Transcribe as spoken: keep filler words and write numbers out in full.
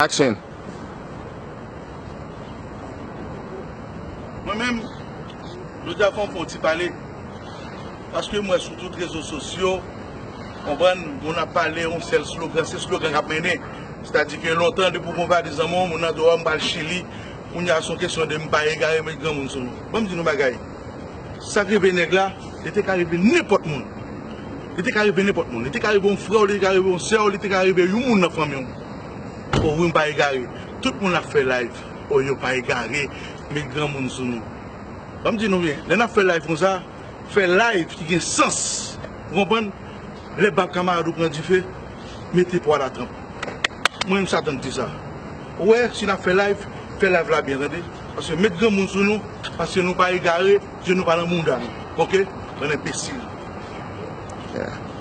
Action. Mwen menm, jodi a fò m fè yon ti pale. Paske m wè sou tout rezo sosyo, konprann, moun ap pale yon sèl slogan, se slogan k ap mennen. Sètadi ke lontan, depi w gon valiz nan men w, moun nan di w, "M pral Chili." Kounye a, se yon kesyon de m pa egare, met granmoun sou nou. Ban m di nou bagay. Sa k rive nèg la, li te ka rive nenpòt moun. Li te ka rive nenpòt moun. Li te ka rive yon frè w, li te ka rive yon sè w, li te ka rive yon moun nan fanmi w. O wi, m pa egare. Tout moun ap fè live. O, yo pa egare. Met granmoun sou nou. Ban m di nou byen, lè n ap fè live konsa, fè live ki gen sans. Ou konprann? Lè bab kamarad ou pran dife, mete pwa la tranp. Mwen menm sa tann di sa. Ou wè, si n ap fè live, fè live la byen, tande. Paske met granmoun sou nou, paske nou pa egare, je nou pa nan mouda nou. Oke? Bann enbesil. Yeah.